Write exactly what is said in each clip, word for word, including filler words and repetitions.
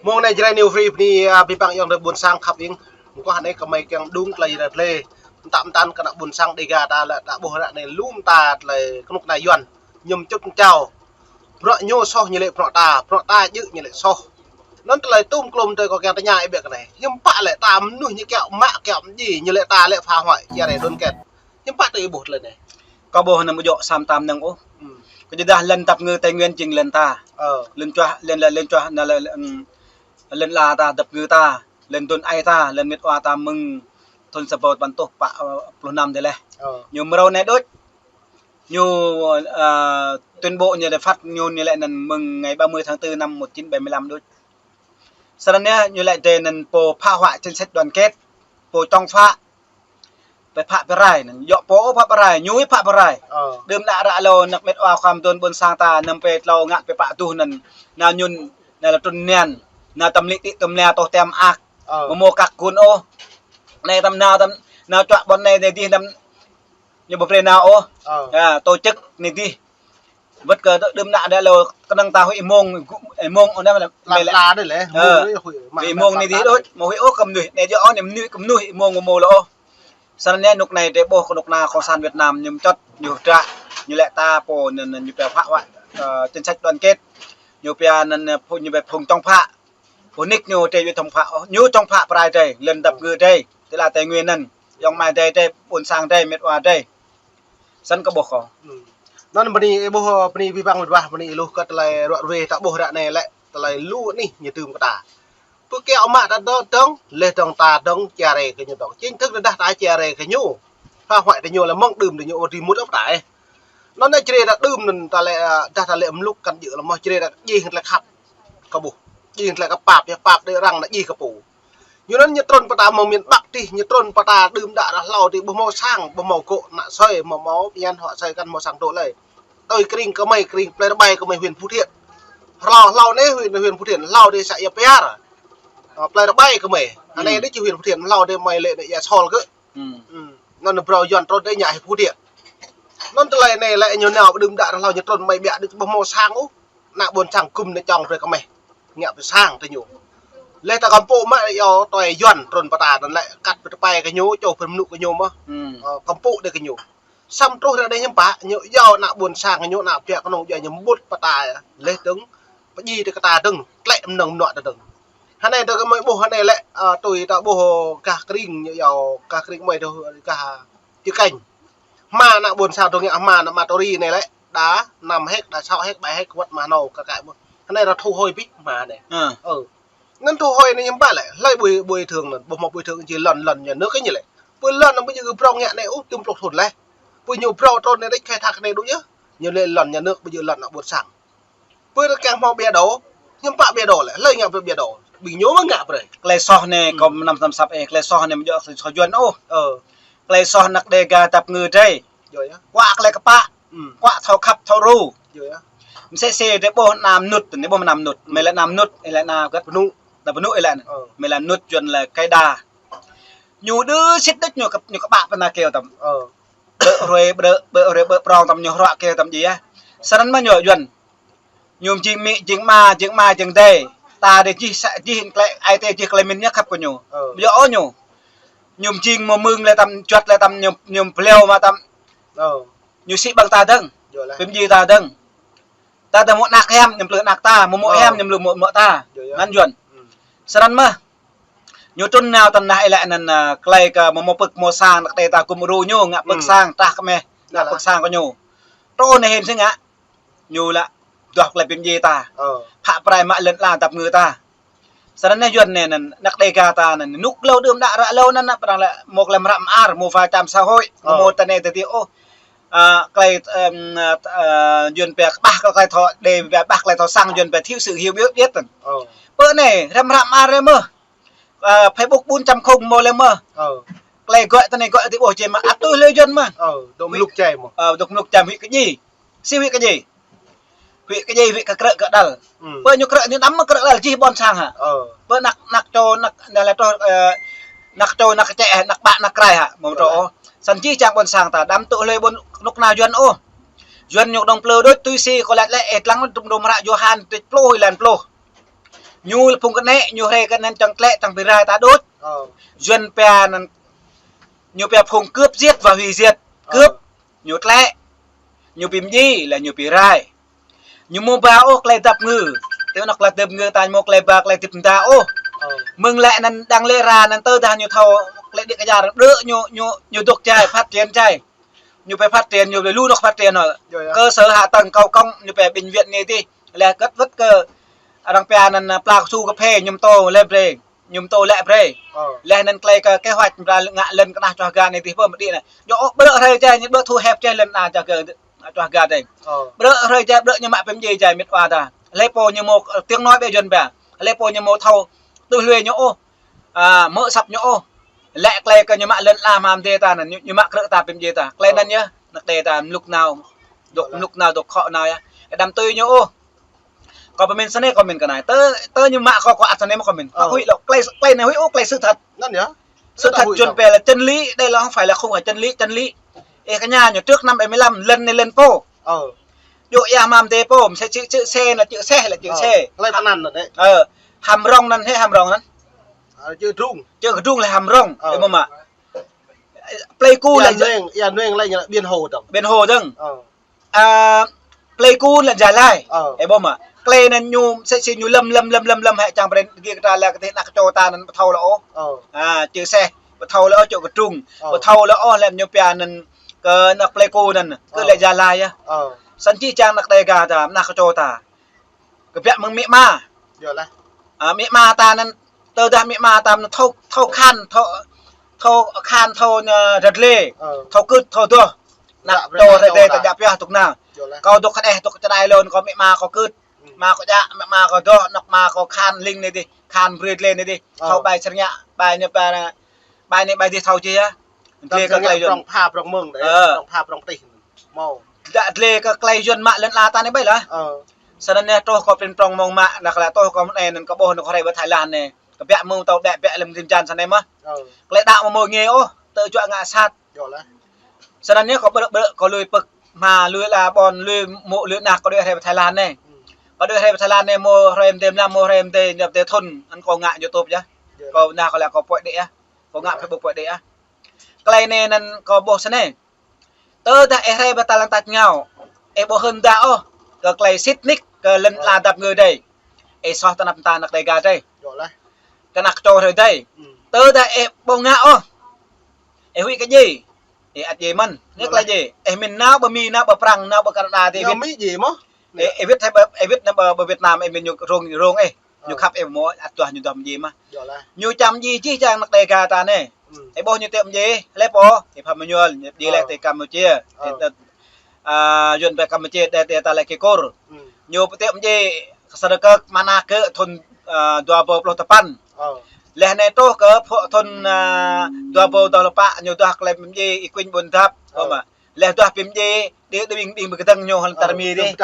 Mông anai Jrai New Free bơni, a, abih bang ayŏng adơi ƀuôn sang khăp ing. Mơguah anai gơmơi kiăng đung tơlơi Jrai tơlơi. Mơtam mơtam kơ ană ƀuôn sang Dega ta lĕ ta ƀuh ră anai lŏm ta tơlơi kơnuk kơna Yuan. Ñu mơčŭt mơčao. Bruă ñu soh ñu lĕ bruă ta, bruă ta djơ̆ ñu lĕ soh. Anŭn tơlơi tum klum tơlơi kâo kiăng tơña ih biă kơ anai. Hiư̆m pă lĕ ta mơnuih ñu kiaŏ mă kiaŏ mơdjai, ñu lĕ ta lĕ phá hoại, chia rẽ đoàn kết. Hiư̆m pă tui ih ƀuh tơlơi anai. Kâo ƀuh anŭn ƀu djơ̆ sa mơtam mơnơ̆ng ôh. Hmm. Kơ yua dah lŏn dap ngư Tây Nguyên jing lŏn ta. Ờ. Lŏn čuah, lŏn, lŏn, lŏn čuah, anŭn lŏn, lŏn, lŏn ala ta, dap ngư ta, lŏn dôn ai ta, lŏn mĕt wa ta mơ̆ng thun sa rơbâo tơpăn rơtuh pă, ơ, pluh năm tơlơi. Ờ. Ñu mrâo anai đôč. Ñu, ơ, tuyên bố ñu lĕ phát ngôn ñu lĕ anŭn mơ̆ng ngày ba mươi tháng tư năm một chín bảy mươi lăm đôč. Sơnăn anai ñu lĕ drei anŭn pô phá hoại chính sách đoàn kết, pô chống phá. Pơ phă pơ rai anŭn, yua pô phă pơ rai, ñu phă pơ rai. Ờ. Đưm đă ră hlâo ană mĕt wa khua mơduôn ƀuôn sang ta, năm pơ tlâo ngă pơ pă tuh anŭn, nao ñŭn, nao lŏ trŭn nian, nao tơm lĭ tĭ tơm lia tŏh tem ak. Ờ. Mơ̆ mơ̆ kăk kun ôh. Anai tơm nao tơm, nao čuă ƀôn anai anai dih tơm, ñu ƀu brơi nao ôh. Ờ. Ya, tổ chức anai dih. Wơ̆t kơ đưm đă ră hlâo kơnơ̆ng ta huĭ mông, ơ, mông, ơ, anai lĕ, lăm lĕ. Lăm đôč lĕ, ơ, mông lĕ, huĭ mông anai dih đôč, mơ̆ huĭ ôh kơ mơnuih, anai djơ̆ ôh, anai mơnuih kơ mơnuih, mông mơ̆ mông lĕ ôh. Sơnăn anai kơnuk kơna drei ƀuh kơnuk kơna cộng sản Việt Nam ñu mơčŭt, ñu hơdră, ñu lĕ ta pô anŭn, anŭn ñu pia phá hoại, ơ, chính sách đoàn kết. Ñu pia anŭn, anŭn, phung, ñu pia phung chống phá. Pô nik ñu drei ƀu chống phá ôh, ñu chống phá pơ rai drei, lŏn dap ngư drei, tơlơi Tây Nguyên anŭn, ayŏng amai drei, drei, ƀuôn sang drei, mĕt wa drei. Sơnăn kâo ƀuh kâo. Hmm. Anŭn bơni, ih ƀuh, bơni abih bang mĕt wa, bơni ih lu kơ tơlơi ruă ruê ta ƀuh ră anai lĕ, tơlơi lu anih ñu tơm kơ ta. Pơ kiaŏ mă ta dŏ dơ̆ng, leh dơ̆ng ta dơ̆ng, chia rẽ kơ ñu dơ̆ng. Chính thức dah ta chia rẽ kơ ñu. Phá hoại kơ ñu lĕ mơ̆ng đưm tơ ñu ôh ri mŭt ôh ta ih. Anŭn anai Jrai ta đưm anŭn ta lĕ, ơ, dah ta lĕ mlŭk kăn djơ̆ lăm mơ̆ Jrai ta djơ̆ hăng tơlơi khăp. Kâo ƀuh. Djơ̆ hăng tơlơi kơ pap, ya pap đơi arăng anŭn djơ̆ kơ pô. Ñu anŭn ñu trŭn pơ ta mơ̆ng miền Bắc dih, ñu trŭn pơ ta đưm đă ră hlâo dih, ƀu hmâo sang, ƀu hmâo gŏ, ană sơi, hmâo hmâo, pơñen hŏ sơi kăn hmâo sang dŏ lơi. Tui kring kơ mơi, kring plơi Rơbai kơ mơi huyện Phú Thiện. Hlâo, hlâo anai huyện, huyện Phú Thiện, hlâo dih xã Ia Piar. Ơ, plơi Rơbai kơ mơi. Anai dih či huyện Phú Thiện, hlâo dih mơi lĕ anai Ia Sol kơ. Hmm. Hmm. Anŭn brơi Yuan trŭn dih ngă hĭ Phú Thiện. Anŭn tơlơi anai lĕ ñu nao đưm đă ră hlâo ñu trŭn mơi biă dih ƀu hmâo sang ôh. Ană ƀuôn sang gum anai čŏng brơi kơ mơi. Ngă pơ sang tơ ñu. Leh ta kơmpŭ mă yua tui Yuan trŭn pơ ta anŭn lĕ kăt pơ tơpai kơ ñu, čô pơ mơnŭ kơ ñu mơ̆. Hmm. Ơ, kơmpŭ dih kơ ñu. Samơ̆ truh ră anai hiư̆m pă, ñu yua ană ƀuôn sang ñu, ană biă kơnung djuai ñu mŭt pơ ta, leh dơ̆ng, pơdjai tơ kơ ta dơ̆ng, tlĕ mơnơ̆ng mơnuă ta dơ̆ng. Hơnai tơ kơ mơi ƀuh hơnai lĕ, ơ, tui ta ƀuh gah kring ñu yua, gah kring mơi tơ gah Čư̆ Kĕnh. Hmua ană ƀuôn sang tơ ngă hmua ană Mă Tô Ri anai lĕ, đa năm héc, đa sáu héc, bảy héc, wơ̆t mơ̆ hnâo kơ kăi ƀuh. Hơnai ră thu hồi pih hmua anai. Ơ. Ơ. Anŭn thu hồi anai hiư̆m pă lĕ, hlơi bồi, bồi thường anŭn, ƀu hmâo bồi thường či lŏn, lŏn nhà nước kơ ñu lĕ. Pơ lŏn anŭn ƀu djơ̆ kơ prŏng ngă anai ôh, tơm pluh thun leh. Pơ ñu prŏng trŭn anai đĕč khai thác anai đôč yơh. Ñu lĕ lŏn nhà nước ƀu djơ̆ lŏn ană ƀuôn sang. Pơ rơkeng hmâo bia đô, hiư̆m pă bia đô lĕ, hlơi ngă pơ bia đô. Ƀing ñu mơ̆ ngă brơi. Tơlơi soh anai, hmm, kâo mơnăm tơnăm săp ih, tơlơi soh anai ƀu djơ̆ soh Yuan ôh. Ơ. Tơlơi soh ană Dega dap ngư drei. Yơh, yơh. Kuă tơlơi kơpă. Hmm. Kuă thâo khăp thâo ru. Yơh, yơh. Msĕ sĕ drei ƀuh ană mơnŭt, anai ƀuh ană mơnŭt. Hmm. Mơi lĕ ană mơnŭt, ih lĕ ană gơ̆t pơnŭ. Ană pơnŭ ih lĕ anŭn. Ơ. Mơi lĕ mơnŭt Yuan lĕ Kaida. Ñu đơ sĭt đôč ñu kơ, ñu kơƀă pơ ană kơyâo tăm. Ơ. Ƀơ̆ hrơi, ƀơ̆, ƀơ̆ hrơi, ƀơ̆ prŏng tăm ñu hrŏ kơyâo tăm djai. Sơnăn mơ̆ ñu Yuan. Ñu mơjing amĭ, jing ama, jing ama, jing adơi. Ta dih jih sa, jih tơlơi, ai tơ jih tơlơi mĭn ñu khăp kơ ñu. Ơ. Ƀu djơ̆ ôh ñu. Ñu mơjing mơ̆ mơ̆ng lĕ tăm, juăt lĕ tăm, ñu, ñu pơleo mă tăm. Ơ. Ñu sĭ ƀơ̆ng ta dơ̆ng. Yơh lĕ. Pơmjĭ ta dơ̆ng. Ta tơ mơ̆ ană hiam, ñu pơlư ană ta, mơ̆ mơ̆, ơ, hiam, ñu pơlư mơ̆, mơ̆ ta. Yơh, yơh. Anŭn Yuan. Hmm. Sơnăn mơ̆. Ñu trŭn nao tơnah ih lĕ anŭn, ơ, tơlơi kơ mơ̆ mơ̆ pơ̆k mơ̆ sang, ană tơlơi ta gum ru ñu, ngă pơ̆k, hmm, sang, trah kơ mơi, ngă, yơh, pơ̆k sang kơ ñu. Truh anai hĭn sĭt ngă. Ñu lĕ duah tơlơi pơmjĭ ta. Ơ. Phă pơrai mă lŏn ala dap ngư ta. Sơnăn anai Yuan anai anŭn, ană Dega ta anŭn, rơnŭk hlâo đưm đă ră hlâo anŭn, anŭn pơrăng lĕ mơ̆ tơlơi mră mơar, mơ̆ va chạm xã hội, ơ, mơ̆ tơ anai tơ dih ôh. Ơ, tơlơi, ơ, ơ, Yuan pia kơƀah tơlơi thâo, Dega pia kơƀah tơlơi thâo săng, Yuan pia thiếu sự hiểu biết, biết anŭn. Ơ. Pơ anai, ră mră mơar lĕ mơ̆. Ơ, Facebook bốn chấm không mơ̆ lĕ mơ̆. Ơ. Tơlơi gọi tơ anai gọi tơ ih ƀuh či mơ̆, ăt tui hlơi Yuan mơ̆. Ơ, dŏ mlŭk čai mơ̆. Ơ, dŏ mlŭk čai huĭ kơ djai. Sĭ huĭ kơ djai. Huĭ kơ djai, huĭ kơ krư̆ kơ đăl. Hmm. Pơ ñu krư̆ ñu đăm mơ̆ krư̆ đăl jih ƀôn sang hă. Ơ. Pơ ană, ană čô, ană, ană lĕ truh, ơ, ană čô, ană kơčĕ, ană ƀă, ană krai hă. Mơ̆, ơ, truh ôh. Săn jih jang ƀôn sang ta, đăm tŭ hlơi ƀôn kơnuk kơna Yuan ôh. Yuan ñu dŏng plư đôč tui si kơ lĕ lĕ, ih lăng tơm dŏ mră Yôhan, tĕč pluh, ih lăng pluh. Ñu lĕ phung kơnĕ, ñu hrĕ kơ anŭn čang tlĕ, čang bi rai ta đôč. Ơ. Yuan pia anŭn, ñu pia phung cướp giết và hủy diệt. Ơ. Cướp, ñu tlĕ, ñu bi mdjai, lĕ ñu bi rai. Ñu mơ̆ ba ôh klei dăp ngư. Tơ anŏ klei dăp ngư ta mơ̆ klei ba klei dip mda ôh. Ơ. Mơ̆ng lĕ anŭn đang lĕ ra anŭn tơdah ñu thâo klei đĭ kơjar đơ ñu, ñu, ñu dŏ jai, phát triển jai. Ñu pia phát triển, ñu pia lu anŏ phát triển hŏ. Yơh, yơh. Cơ sở hạ tầng cầu cống, ñu pia bệnh viện anai adih. Lĕ kơt wơ̆t kơ arăng pia anŭn pla su cà phê, ñu pơtô lĕ brơi. Ñu pơtô lĕ brơi. Ơ. Lĕ anŭn klei kơ kế hoạch pla ngă lŏn kơnah čoh gah anai adih pơ mơ̆ đĭ anai. Yua ôh ƀrơ̆ hrơi jai, ñu ƀrơ̆ thu hẹp jai lŏn anai čoh gah, čoh gah adih. Ơ. Ƀrơ̆ hrơi jai, ƀrơ̆ ñu mă bi mdjai jai mĕt wa ta. Lĕ pô ñu mơ̆ tiếng nói ƀĕ Yuan pia. Lĕ pô ñu mơ̆ thâo tui hlue ñu ôh. A, mơ̆ asăp ñu ôh. Lĕ klei kơ ñu mă lŏn ala hmam dê ta anŭn, ñu, ñu mă krư̆ ta bi mdjai ta. Klei anŭn yơh, anăk đe ta mlŭk nao. Dŏ mlŭk nao, dŏ khŏ nao yơh. Ơ, đăm tui ñu ôh. Kâo pơmĭn snei, kâo pơmĭn kơ anai. Tơ, tơ ñu mă kâo, kâo ăt snei mơ̆ kâo pơmĭn. Kâo huĭ lŏ, klei, klei anai huĭ ôh, klei sự thật. Anŭn yơh. Sự thật Yuan pia là chân lý, đây là không phải là không phải chân lý, chân lý. Ơ, kơ ñu, trước năm bảy mươi lăm, lŏn anai lŏn pô. Ơ. Yua ia hmam dê pô, msĕ chữ, chữ xe là chữ xe, là chữ xe. Ơ, klei pơanăn anŭn đĕ. Ơ, hăm rŏng anŭn, hĕ hăm rŏng anŭn. Ơ, chữ Kơdrung. Chữ Kơdrung lĕ hăm rŏng, ơ. Ơ, mơ̆ mă. Pleiku lĕ Ia Nueng, Ia Nueng lĕ ñu lĕ Biển Hồ dơ̆ng. Biển Hồ dơ̆ng. Ơ. A, Pleiku lĕ Gia Lai. Ơ. Ơ, mơ̆ mă. Klei anŭn ñu, msĕ si ñu lăm, lăm, lăm, lăm, lăm, hĕ čang brơi gih kơ ta lĕ kơ tih anăk čô ta anŭn pơthâo lĕ ôh. Ơ. A, chữ xe. Pơthâo lĕ ôh, chữ Kơdrung. Ơ. Pơthâo lĕ ôh, lĕ ñu pia anŭn kơ anăk Pleiku anŭn. Kơ lĕ Gia Lai yơh. Ơ. Snăn jih jang anăk Đêga ta, anăk čô ta. Kơ biă mơ̆ng amĭ ama. Yơh lah. A, amĭ ama ta anŭn, tơdah amĭ ama ta anŭn thâo, thâo khan, thâo, thâo khan, thâo, ơ, rơ̆t lĕ, ơ, thâo kưt, thâo dŏ. Anăk čô rơdêh ta djă pioh tŭk na. Yơh lah. Kâo dŏ kơđeh, dŏ čơđai lŏn, kâo amĭ ama kâo kưt. Ama kâo djă, amĭ ama kâo dŏ, anŏ ama kâo khan ling anai adih, khan brơi lĕ anai adih. Ơ. Thâo bai sơrngiă, bai anai bai, bai anai bai adih thâo jih yơh. Dlê kơ klei Yuan. Prŏng pha prŏng mơ̆ng đĕ, ơ, prŏng pha prŏng tih. Mâo. Dă dlê kơ klei Yuan mă lŏn ala ta anai ƀai lah. Ơ. Snăn anai truh kâo prin prŏng mơ̆ng mă, anăk lĕ truh kâo mơ̆n anai, anŭn kâo ƀuh anŭn kâo hrĕ ƀơi Thái Lan anai. Kơ biă mơ̆ng tâo ƀĕ ƀĕ lăm rim jan snăn anai mơ̆. Ơ. Klei đaŏ mơ̆ mâo ngê ôh, tơ juă ngă sat. Yơh lah. Snăn anai kâo ƀrơ̆ ƀrơ̆ kâo lui pơk hma, lui ala ƀôn, lui mô̆, lui anăk kâo đuaĭ hrĕ ƀơi Thái Lan anai. Ơ. Kâo đuaĭ hrĕ ƀơi Thái Lan anai mâo hrơi mdê mlam, mâo hrơi mdê, ñu mdê thŭn, anŭn kâo ngă YouTube yơh. Yơh. Kâo anai kâo lĕ kâo pơhiăp đĭ yơh. Kâo ngă Facebook pơhiăp đĭ yơh. Klei anai anŭn kâo ƀuh snei. Tơdah ih rai pơ ta lăng tač rơngiao, ih ƀu hưn mơda ôh kơ klei sĭt nik kơ lŏn ala dăp ngư adih. Ih soh tơnap mơta anăk Đêga adih. Yơh lah. Kơ anăk čô hrơi adih. Tơdah ih ƀu ngă ôh, ih huĭ kơ djai. Ih ăt djai mơ̆n. Anai klei djai. Ih mĭn nao ƀơi Mi, nao ƀơi Prăng, nao ƀơi Canada adih. Nao Mi djai mơ̆. Ih, ih wĭt hĕ ƀơi, ih wĭt nao ƀơi, ƀơi Việt Nam, ih mĭn ñu rông, rông ih. Ñu khăp ih mơ̆, ăt duah ñu duah mdjai mơ̆. Yơh lah. Ñu čăm djai jih jang anăk Đêga ta anai. Ih ƀuh ñu tĕ mdjai, lĕ pô, ih Pham Manuel, ñu djai lĕ tơ Campuchia. Ơ. Tơ, a, Yuan pia Campuchia, đe, đe ta lĕ Kikur. Ñu tĕ mdjai, Sơrkơk, Mơnăk kơ thŭn, a, dua rơbâo pluh tơpăn. Ơ. Leh anai truh kơ phŭ-, thŭn, a, dua rơbâo dua pluh pă, ñu duah klei mdjai Y Quynh Buôn Dap, ơ, mơ̆. Leh duah bi mdjai, đĭ, đĭ ƀing, ƀing bi kơdơ̆ng ñu hăng tơrmi dih.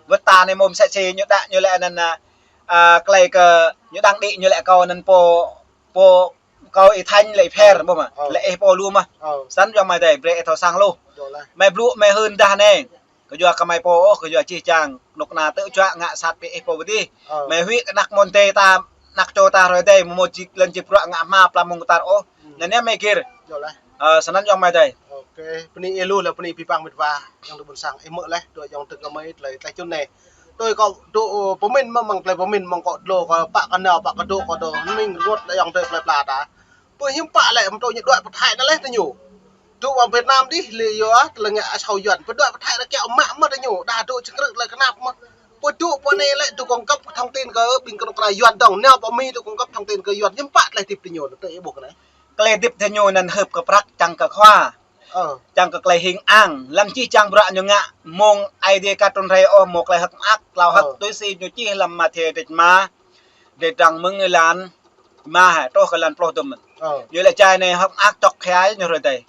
Wơ̆t ta anai mơ̆ msĕ si ñu đaŏ ñu lĕ anăn, a, klei kơ ñu đang đĭ ñu lĕ kâo anăn pô, pô kâo Y Thanh lĕ Y Pher, ƀuh mơ̆. Lĕ ih pô lu mơ̆. Snăn yơh mơi adih, brơi ih thâo sang lu. Mơi blŭ mơi hưn dah anai. Kơ yua kơ mơi pô ôh, kơ yua jih jang. Anŏ kơna tơ juă ngă sat pơ ih pô ƀu dih. Mơi huĭ kơ anăk mơ̆n adih ta, anăk čô ta hrơi adih, mơ̆ mâo jik lŏn jik bruă ngă hma pla mơ̆ng kơtar ôh. Anăn anai mơi gir. Ơ, snăn yơh mơi adih. Ôkê, bơni ih lu lĕ bơni abih bang mĕt wa, ayŏng adơi ƀuôn sang, ih mơ̆ leh, dŏ ayŏng adơi kơ mơi, tơlơi, tơlơi čun anai. Tui kâo dŏ, ơ, pơmĭn mơ̆ mơ̆ng tơlơi pơmĭn mơ̆ng kâo dlô kâo pă kơ nao, pă kơ dŏ kâo dŏ, mĭn rơngot lĕ ayŏng adơi plơi pla ta. Pơ hiư̆m pă lĕ mơ̆ tui ñu đuaĭ pơ Thái anai leh tơ ñu. Dŏ ƀơi Việt Nam dih lĕ yua, tơlơi ngă asâo Yuan, pơ đuaĭ pơ Thái anai kiăng mă mơ̆ tơ ñu, đa dŏ čơkrư̆ tơlơi kơnap mơ̆. Pơ dŏ pơ anai lĕ dŏ cung cấp thông tin kơ ƀing kơnuk kơna Yuan dŏng, nao pơ Mi dŏ cung cấp thông tin kơ Yuan, hiư̆m pă tơlơi hơdip tơ ñu, tơ ih ƀuh kơ anai. Klei hơdip tơ ñu anăn hưp kơ prăk čang kơ khua. Ơ. Čang kơ klei hing ang, lăm jih jang bruă ñu ngă, mơ̆ng Aê Diê kơ trŭn rai ôh, mâo klei hơ̆k mơak, tlao hơ̆k, tui si ñu čih lăm Mathiơ dêč rơma, dêč dơ̆ng mơ̆ng êlan rơma hă, truh kơ êlan pluh dŭm. Ơ. Ñu lĕ jai anai hơ̆k mơak čŏk hia ñu hrơi adih.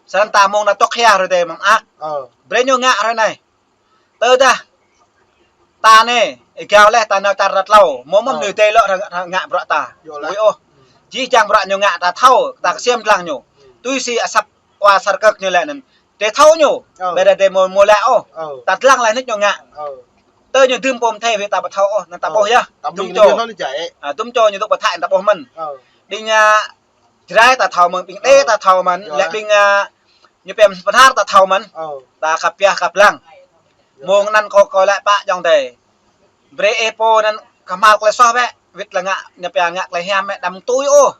Snăn ta mơ̆ng anai čŏk hia hrơi adih mơ̆ng mơak. Ơ. Brơi ñu ngă hrơi anai. Tơdah ta anai, ih gao leh ta nao čar ră tlâo, mơ̆ mơ̆n ñu dêh lŏ ră, ră ngă bruă ta. Yơh lah. Ui ôh. Jih jang bruă ñu ngă ta thâo, ta ksiêm dlăng ñu. Tui si asăp wa Sơrkơk ñu lĕ anăn. Dêh thâo ñu. Ơ. Ƀiădah dêh mâo, mâo lĕ ôh. Ơ. Ta dlăng leh nik ñu ngă. Ơ. Tơ ñu dưm pô mơ̆n thê wĕ ta ƀu thâo ôh, anŭn ta ƀuh yơh. Tơm čô. Ñu dŏ pơthai ta ƀuh mơ̆n. Ƀing, a, Jrai ta thâo mơ̆n, ƀing Đê ta thâo mơ̆n, lĕ ƀing, a, ñu pia Bahnar ta thâo mơ̆n. Ta khăp pia khăp lăng. Mơ̆ng anŭn kâo, kâo laĭ pă ayŏng adơi. Brơi ih pô anŭn kơhma̱l tơlơi soh bĕ, wĭt lăng ngă, ñu pia ngă tơlơi hiam bĕ, đăm tui ôh.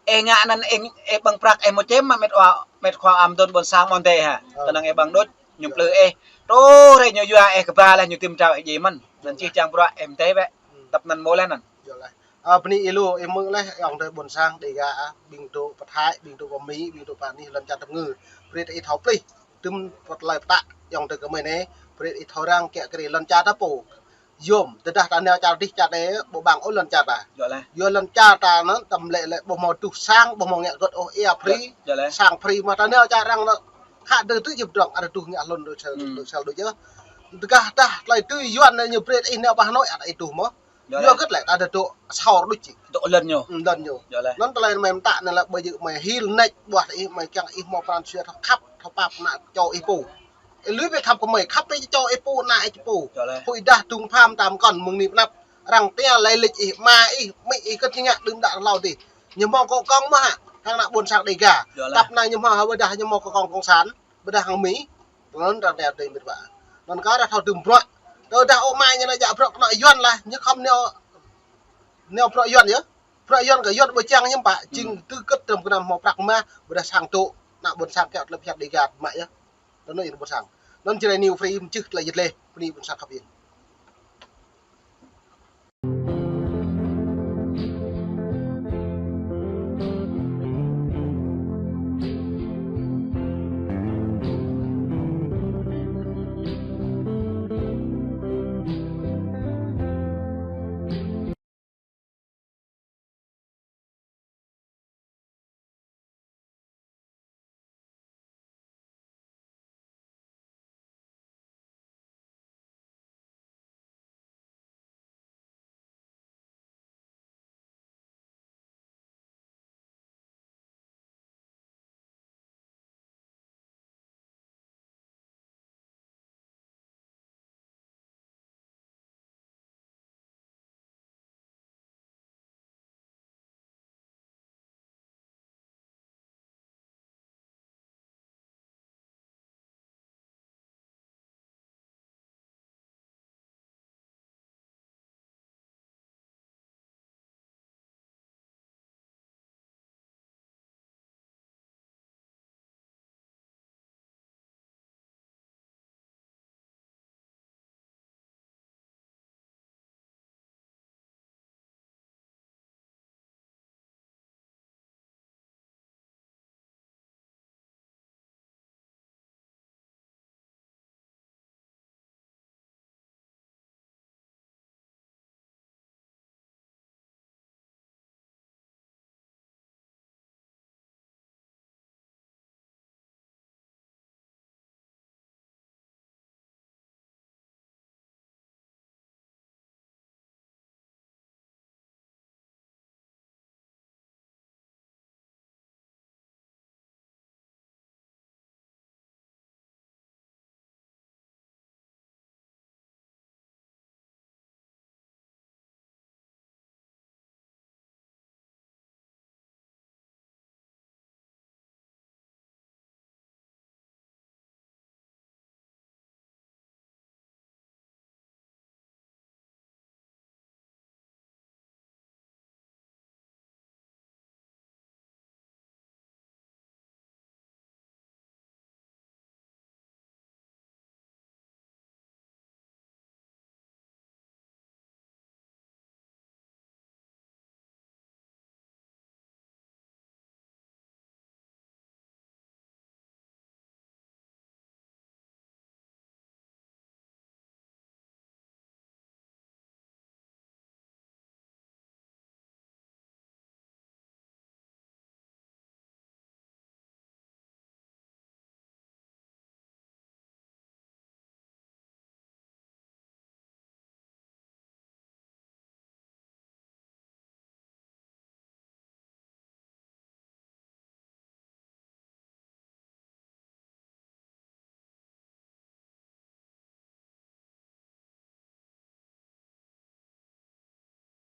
Ih ngă anŭn ih, ih ƀơ̆ng prăk ih mơ̆ čem mă mĕt wa, mĕt khua am dôn ƀôn sang mơ̆n dêh hă. Tơnăng ih ƀơ̆ng đôč, ñu plư ih. Truh hrơi ñu yua ih kơƀah laih ñu tĭm trao ih djai mơ̆n. Anŭn čih čang bruă ih mơ̆n dêh bĕ. Tăp anŭn mơ̆ laih anŭn. Yơh laih. A, bơni ih lu, ih mơ̆ng laih, ayŏng adơi ƀôn sang Đêga, a, ƀing dŏ pơthai, ƀing dŏ pơ Mi, ƀing dŏ pơ anih, lŏn čar tơm ngư. Brơi ih thâo plih, tơm pơt lai pơtă, ayŏng adơi kơmơi anai, brơi ih thâo răng kiă kriê lŏn čar ta pô. Yôm, tơdah ta nao čar dih čar đe, ƀu ƀang ôh lŏn čar ta. Yua lŏn čar ta anŭn, tơm lĕ lĕ, ƀu hmâo tuh sang, ƀu hmâo ngă gơ̆t ôh, ia free, sang free, mă ta nao čar arăng anŭn, khă dơ̆ tui jơp drŏng, ada tuh ngă hlŭn đôč sel, đôč sel đôč yơh. Tơdah, tơdah, tơlơi tui Yuan anai ñu brơi ih nao pơ Hà Nội, ada ih tuh mơ̆. Yua hơget lĕ, ta dŏ saur đôč či. Dŏ lŏn ñu. Lŏn ñu. Anŭn tơlơi mơi mơtă anai lĕ ƀơi jơ̆ mơi hil nač ƀuah ih, mơi kiăng ih hmâo pran jua thâo khăp, thâo pap ană čô ih pô. Ih lui bĕ khăp kơ mơi, khăp bĕ čô ih pô, ană ih pô. Huĭ dah dŭng pham tam kŏn mơ̆ng anai pơ anăp. Arăng tia lai lĕč ih, ama ih, amĭ ih, kơ či ngă đưm đă hlâo dih. Ñu hmâo kơ kông mơ̆ hă, hăng ană ƀôn sang Đêga. Tăp anai ñu hmâo hă ƀôdah ñu hmâo kơ kông cộng sản, ƀôdah hăng Mi. Anŭn arăng tia tui mĕt wa. Anŭn kâo ră thâo tơm bruă. Tơdah ơ ama ñu nao djă bruă kơ ană Yuan laih, ñu khŏm nao, nao bruă Yuan yơh. Bruă Yuan kơ Yuan ƀu čang ñu pă, jing tơ kơt tơm kơnam hmâo prăk mah, ƀôdah sang dŏ, ană ƀôn sang kiă tơlơi pơhiăp Đêga mă yơh. Tơnŭn yơh ƀôn sang. Anŭn Jrai New Free mơčih tơlơi jĭt leh, bơni ƀôn sang khăp ih.